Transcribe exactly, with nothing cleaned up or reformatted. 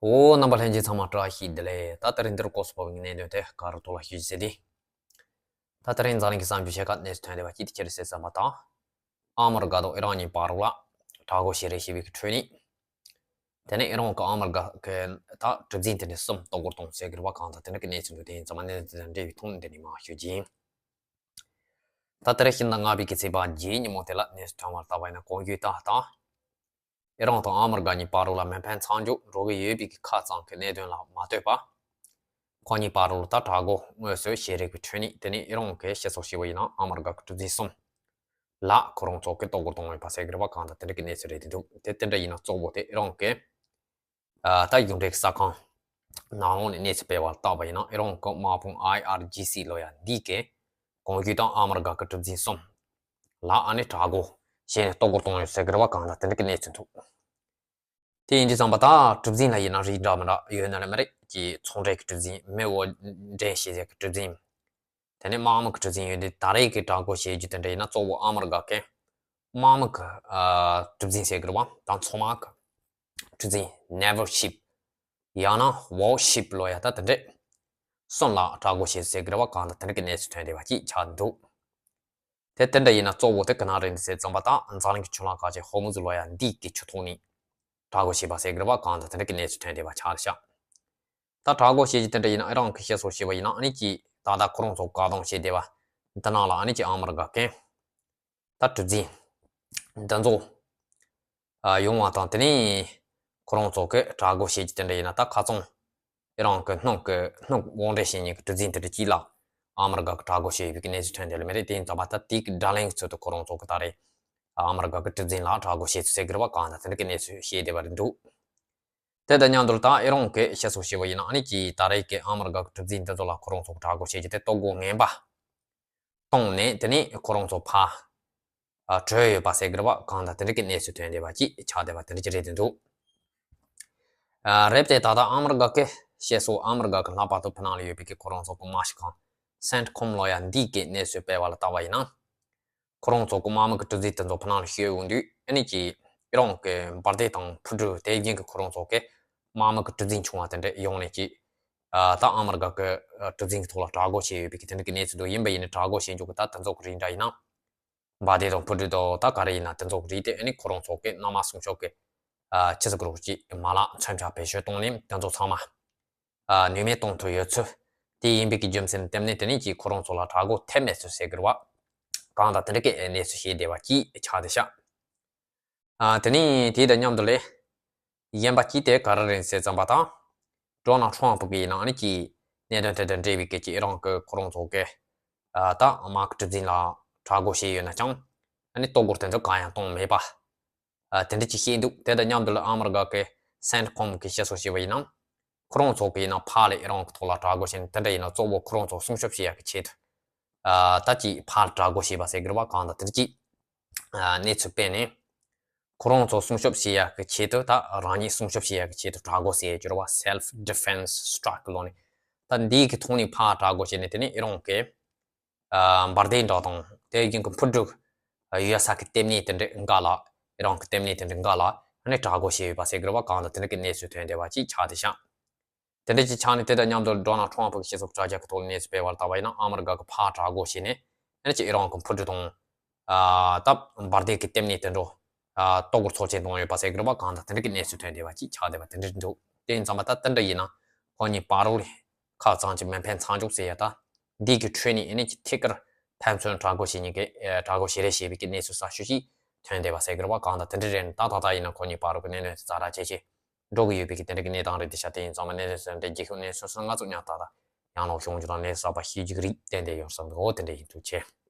འོ། རྣམ་པ་ལྷན་རྒྱས་ཚང་མ་བཀྲ་ཤིས་བདེ་ལེགས། ད་དེ་རིང་འདིར་སྐོར་སུ་བབས་པའི་གནད་དོན་དེ་ག་རུ་ཐོག་ལ་ཞུ་རྒྱུ་ཟེར་དུས། ད་དེ་རིང་འཛམ་གླིང་གི་གསར་འགྱུར་ཆེ་ཁག་གནས་ཚུལ་ཐོན་བསྡད་པ་གཅིག་དེ་ཅི་རེད་ཟེར་བསམ་པ་དང་། ཨ་མི་རི་ཀ་དང་ཨི་རན་གཉིས་བར་ལ་དྲག་རྒོལ་བྱེད་རེས་བྱས་པའི་གི་འཕྲོས་ནས། དེ་ནས་ཨི་རན་གྱིས་ཨ་མི་རི་ཀ་གི་ད་གྲུ་གཟིངས་དེ་འདྲ་གསུམ་གཏོར་རྒོལ་བཏང་ཟེར་གི་རེད་པ། གང་ལྟར་དེ་འདྲ་གི་གནས་ཚུལ་འདུག་དེ་ཡིན་ཙང་མ་གནས་ཚུལ་དང་འབྲེལ་བའི་ཐོག་ནས་འདི་ནས་མར་ཞུ་རྒྱུ་ཡིན། ད་དེ་རིང་ཕྱི་ཟླ་ལྔ་པའི་གི་ཚེས་པ་བརྒྱད་ཉིན་མོ་དེ་ལ་གནས་ཚུལ་ཐོན་པར་བལྟས་པ་ཡིན་ན། གོང་ཞུས་ལྟར་དང་། ཨི་རན་དང་ཨ་མི་རི་ཀ་གཉིས་བར་ལ་མེ་འཕེན་མཚམས་འཇོག་འགྲོ་གི་ཡོད་པའི་གི་ཁ་གཙང་གི་གནད་དོན་ལ་མ་ལྟོས་པར། ཁོ་གཉིས་བར་ལ་ད་དྲག་རྒོལ་དངོས་སུ་བྱེད་རེས་ཀྱི་ཁྲོད་ནས། དེ་ནས་ཨི་རན་གྱིས་བཤད་སྲོལ་བྱས་པ་ཡིན་ན་ཨ་མི་རི་ཀ་གི་གྲུ་གཟིངས་གསུམ་ལ་ཁོ་རང་ཚོ་གིས་གཏོར་རྒོལ་བཏང་ཡོད་པ་ཟེར་གི་རེད་པ། གང་ལྟར་དེ་འདྲ་གི་གནས་ཚུལ་རེད་འདུག་དེ་དེ་འདྲ་ཡིན་ན་གཙོ་བོ་དེ་ཨི་རན་གྱི་ཨ་ད་གཞུང་འབྲེལ་གྱི་གསར་ཁང་ནང་ལོགས་ནས་གནས་ཚུལ་སྤེལ་བར་བལྟས་པ་ཡིན་ན། ཨི་རན་གྱི་དམག་དཔུང་ཨའི་ཨར་ཇི་སི་ལབ་ཡ་འདི་གིས་གོང་ཞུས་ལྟར་ཨ་མི་རི་ཀ་གི་གྲུ་གཟིངས་གསུམ་ལ་ཨ་ནི་དྲག་རྒོལ་བྱས་ནས་གཏོར་རྒོལ་བཏང་ཡོད་ཟེར་གི་རེད་པ། གང་ལྟར་དེ་འདྲ་གི་གནས་ཚུལ་འདུག་དེ་ཡིན་དུས་ཙམ་པ་ད་གྲུ་གཟིངས་ལ་ཡིན་ན་རིགས་འདྲ་མི་འདྲ་ཡོད་ན་ལ་མི་རིགས་ཀྱི་ཚོང་འབྲེལ་གྱི་གྲུ་གཟིངས། མི་དབོར་འདྲེན་བྱེད་ཡས་ཀྱི་གྲུ་གཟིངས། དེ་ནས་དམག་མི་གི་གྲུ་གཟིངས་ཡོད་དུས། ད་རེས་ཀྱི་དྲག་རྒོལ་བྱེད་རྒྱུ་དེ་འདྲ་ཡིན་ན་གཙོ་བོ་ཨ་མི་རི་ཀ་གི་དམག་མི་གི་ཨ་གྲུ་གཟིངས་ཟེར་གི་རེད་པ། ད་མཚོ་དམག་གི་གྲུ་གཟིངས་naval ship ཡང་ན་warship ལབ་ཡ་ད་དེ་འདྲ་གསུམ་ལ་དྲག་རྒོལ་བྱེད་ཟེར་གི་རེད་པ། གང་ལྟར་དེ་འདྲ་གི་གནས་ཚུལ་ཐོན་བསྡད་པ་ཅིག་ཆགས་འདུག་དེ་དེ་འདྲ་ཡིན་ན་གཙོ་བོ་དེ་ག་ན་རེད་འདུག་ཟེར་ཙམ་པ་ད་འཛམ་གླིང་གི་ཆུ་ལམ་ཁག་ཅིག་ཧོར་མུ་ཛི་ལབ་ཡ་འདི་གི་ཆུ་ཐོག་ནས་དྲག་རྒོལ་བྱས་པ་ཟེར་གི་རེད་པ། གང་ལྟར་དེ་འདྲ་གི་གནས་ཚུལ་ཐོན་བསྡད་པ་ཆགས་ཤག་ད་དྲག་རྒོལ་བྱེད་རྒྱུ་དེ་འདྲ་ཡིན་ན་ཨི་རན་གྱིས་བཤད་སྲོལ་བྱས་པ་ཡིན་ན། ཨ་ནི་ཅིག་ད་ལྟ་ཁོ་རང་ཚོ་བཀག་སྡོམ་བྱས་བསྡད་པ་འདི་ནང་ལ་ཨ་ནི་ཅིག་ཨ་མི་རི་ཀ་གི་ད་གྲུ་གཟིངས་འདི་ཚོ་ཨ་ཡོང་བ་དང་། དེ་ནས་ཁོ་རང་ཚོ་གིས་དྲག་རྒོལ་བྱེད་རྒྱུ་དེ་འདྲ་ཡིན་ན་ད་ཁ་སང་ཨི་རན་གྱི་སྣུམ་གྱི་སྣུམ་དབོར་འདྲེན་བྱེད་མཁན་གྱི་གྲུ་གཟིངས་དེ་འདྲ་གཅིག་ལ་ཨ་མི་རི་ཀ་གིས་དྲག་རྒོལ་བྱས་ཡོད་པའི་གནས་ཚུལ་ཐོན་བསྡད་ལ་མི་རེད། དེ་ཡིན་ཙང་མ་ད་དེ་གི་བརྡ་ལན་གྱི་ཚུལ་དུ་ཁོ་རང་ཚོ་གིས་ད་རེས་ཨ་མི་རི་ཀ་གི་གྲུ་གཟིངས་ལ་དྲག་རྒོལ་བྱེད་ཚུལ་ཟེར་གི་རེད་པ། གང་ལྟར་དེ་འདྲ་གི་གནས་ཚུལ་བཤད་བསྡད་པ་རེད་འདུག་དེ་དང་མཉམ་དུ་ད་ཨི་རན་གྱིས་བཤད་སྲོལ་བྱས་པ་ཡིན་ན། ཨ་ནི་ཅིག་ད་རེས་ཀྱི་ཨ་མི་རི་ཀ་གི་གྲུ་གཟིངས་འདི་ཚོ་ལ་ཁོ་རང་ཚོ་གིས་དྲག་རྒོལ་བྱེད་རྒྱུ་དེ་གཏོར་རྒོལ་ངན་པ་བཏང་ནས། དེ་ནས་ཁོ་རང་ཚོ་ཕར་ཨ་བྲོས་ཡོད་པ་ཟེར་གི་རེད་པ། གང་ལྟར་དེ་འདྲ་གི་གནས་ཚུལ་ཐོན་བསྡད་པ་ཅིག་ཆགས་བསྡད་པ་དེ་འདྲ་ཅིག་རེད་འདུག་ཨ་རེད་དེ། ད་ལྟ་ཨ་མི་རི་ཀ་གིས་བཤད་སྲོལ། ཨ་མི་རི་ཀ་གི་ལྷག་པར་དུ་ཕྱི་ནང་ལ་ཡོད་པའི་གི་ཁོ་རང་ཚོ་གི་དམག་སྤྱི་ཁང་སེན་ཊི་ཀོམ་ལབ་ཡ་འདི་གི་གནས་ཚུལ་སྤེལ་བ་ལ་བལྟས་པ་ཡིན་ན། ཁོ་རང་ཚོ་གི་དམག་མི་གི་གྲུ་གཟིངས་དེ་ཚོ་ཕྱི་ནང་ལ་བསྐྱོད་ཡོང་དུས། ཨ་ནི་ཅིག་ཨི་རན་གྱི་འབར་མདེལ་དང་འཕུར་གྲུ། དེ་བཞིན་གྱི་ཁོ་རང་ཚོ་གི་དམག་མི་གི་གྲུ་གཟིངས་ཆུང་བ་དེ་འདྲ་ཡོང་ནས་ཅིག་ཨ་ད་ཨ་མི་རི་ཀ་གི་ཨ་གྲུ་གཟིངས་ཀྱི་ཐོག་ལ་དྲག་རྒོལ་བྱས་ཡོད་པའི་གི་དེ་འདྲ་གི་གནས་ཚུལ་འདུག་ཡིན་པ་ཡིན་ན་དྲག་རྒོལ་བྱེད་འཇུག་གི་ད་དེ་ཚོ་གི་རིགས་འདྲ་ཡིན་ན། འབར་མདེལ་དང་འཕུར་གྲུ་དང་ད་ག་རེ་ཡིན་ན་དེ་ཚོ་གི་རིགས་དེ། ཨ་ནི་ཁོ་རང་ཚོ་གི་གནམ་དམག་སྲུང་སྐྱོབ་ཀྱི་ཨ་ཆི་ཟེར་དགོས་རེད། ཅིག་མ་ལག་མཚོན་ཆ་བེད་སྤྱོད་བཏང་ནས་དེ་ཚོ་ཚང་མ་ཨ་ནུས་མེད་གཏོང་ཐུབ་ཡོད་ཚུལ་དེ་ཡིན་པའི་གི་རྒྱུ་མཚན་བརྟེན་ནས། དེ་ནས་ཅིག་ཁོ་རང་ཚོ་ལ་དྲག་རྒོལ་ཐེབས་མེད་ཚུལ་ཟེར་གི་རེད་པ། གང་ལྟར་དེ་འདྲ་གི་གནས་ཚུལ་བཤད་བསྡད་པ་ཅིག་ཆགས་བསྡད་ཤག་ཨ་དེ་ནས་དེ་དང་མཉམ་དུ་ལས་གཞན་པ་ཅིག་དེ་ག་རེ་རེད་ཟེར་ཙམ་པ་དང་། ཌོ་ནལ་ཊམ་ཕུ་གི་ནང་ཨ་ནི་ཅིག་གནད་དོན་དེ་དང་འབྲེལ་བའི་སྐད་ཅིག་ཨི་རན་གྱིས་ཁོ་རང་ཚོ་གི་ཨ་ད་དམག་གི་གྲུ་གཟིངས་ལ་དྲག་རྒོལ་བྱས་ཡོད་ན་ཀྱང་། ཨ་ནི་གཏོར་རྒོལ་དེ་ཚོ་གང་ཡང་བཏང་མེད་པ། ཨ་དེ་འདྲ་ཅིག་བཤད་འདུག་དེ་དང་མཉམ་དུ་ལ་ཨ་མི་རི་ཀ་གི་སེན་ཊི་ཀོམ་གིས་བཤད་སྲོལ་བྱས་པ་ཡིན་ན། ཁོ་རང་ཚོ་གིས་ཡིན་ན་ཕར་ལ་ཨི་རན་གྱི་ཐོག་ལ་དྲག་རྒོལ་བྱས་ནས་དེ་འདྲ་ཡིན་ན་གཙོ་བོ་ཁོ་རང་ཚོ་སྲུང་སྐྱོབ་བྱེད་ཡག་གི་ཆེད་དུ། ཨ་ད་ཅིག་ཕར་དྲག་རྒོལ་བྱས་པ་ཟེར་གི་རེད་པ། གང་ལྟར་དེ་འདྲ་ཅིག་ཨ་གནས་ཚུལ་སྤེལ་ནས། ཁོ་རང་ཚོ་སྲུང་སྐྱོབ་བྱེད་ཡག་གི་ཆེད་དུ། ད་རང་ཉིད་སྲུང་སྐྱོབ་བྱེད་ཡག་གི་ཆེད་དུ་དྲག་རྒོལ་ཟེར་གྱི་རེད་པ། Self Defense Strike ལབ་ནས། ད་འདི་གི་ཐོག་ནས་ཕར་དྲག་རྒོལ་བྱས་ནས། དེ་ནས་ཨི་རན་གྱི་ཨ་འབར་མདེལ་འདྲ་དང་དེ་བཞིན་གྱི་འཕུར་གྲུ་ཡོད་ས་གི་ལྟེ་གནས་དེ་འདྲ་འགའ་ལ། ཨི་རན་གྱི་ལྟེ་གནས་དེ་འདྲ་འགའ་ལ་ཨ་ནི་དྲག་རྒོལ་བྱས་ཡོད་པ་ཟེར་གི་རེད་པ། གང་ལྟར་དེ་འདྲ་གི་གནས་ཚུལ་ཐོན་བསྡད་པ་ཅིག་ཆགས་བསྡད་ཤག་དེ་འདྲ་ཅིག་ཆགས་ནས་དེ་དང་མཉམ་དུ་ཌོ་ནལ་ཊམ་ཕུ་གིས་བཤད་སྲོལ་དྲ་རྒྱ་གི་ཐོག་ལ་གནས་ཚུལ་སྤེལ་བར་བལྟས་པ་ཡིན་ན། ཨ་མི་རི་ཀ་གིས་ཕར་དྲག་རྒོལ་བྱས་ནས་ཨ་ནི་ཅིག་ཨི་རན་གྱི་འཕུར་གྲུ་དང་ཨ་ད་འབར་མདེལ་གྱི་ལྟེ་གནས་དེ་འདྲ་ཨ་གཏོར་རྒོལ་ཚབས་ཆེན་བཏང་ཡོད་པ་ཟེར་གི་རེད་པ། གང་ལྟར་དེ་འདྲ་གི་གནས་ཚུལ་ཐོན་བསྡད་པ་ཅིག་ཆགས་བསྡད་པ་དེ་འདྲ་འདུག་དེ་ཡིན་ཙང་མ་ད་དེ་འདྲ་ཡིན་ན་ཁོ་གཉིས་བར་ལ་ཁ་གཙང་ཅིག་མེ་འཕེན་མཚམས་འཇོག་ཟེར་ཡ་ད་འདི་གི་ཁྲོད་ནས་ཨ་ནི་ཅིག་ཐད་ཀར་ཕན་ཚུན་དྲག་རྒོལ་བྱེད་མཁན་གྱི་ཨ་དྲག་རྒོལ་བྱེད་རེས་བྱེད་པའི་གི་གནས་ཚུལ་གསར་ཤོས་ཤིག་ཐོན་བསྡད་པ་ཟེར་གི་རེད་པ། གང་ལྟར་དེ་འདྲ་རེད། ད་ད་ལྟ་ཡིན་ན་ཁོ་གཉིས་བར་གྱི་གནད་དོན་ཛ་དྲག་ཆེ་ཆེ་འགྲོ་གི་ཡོད་པའི་གི་དེ་འདྲ་གི་གནས་སྟངས་རེད་དེ་ཤག་དེ་ཡིན་ཙང་མ་གནད་དོན་དེ་འདྲ་རྒྱས་ཤོག་གནས་ཚུལ་སོགས་ང་ཚོ་ཉག་ཏག་ཏག་ཡང་ལོག་ཤོང་རྒྱུ་དང་ལས་གསར་པ་ཤེས་རྒྱུ་གི་རིགས་ཏན་ཏན་ཡོང་བསམ་འདུག་འོ་དེ་འདྲ་ཡིན། ཐུགས་རྗེ་ཆེ།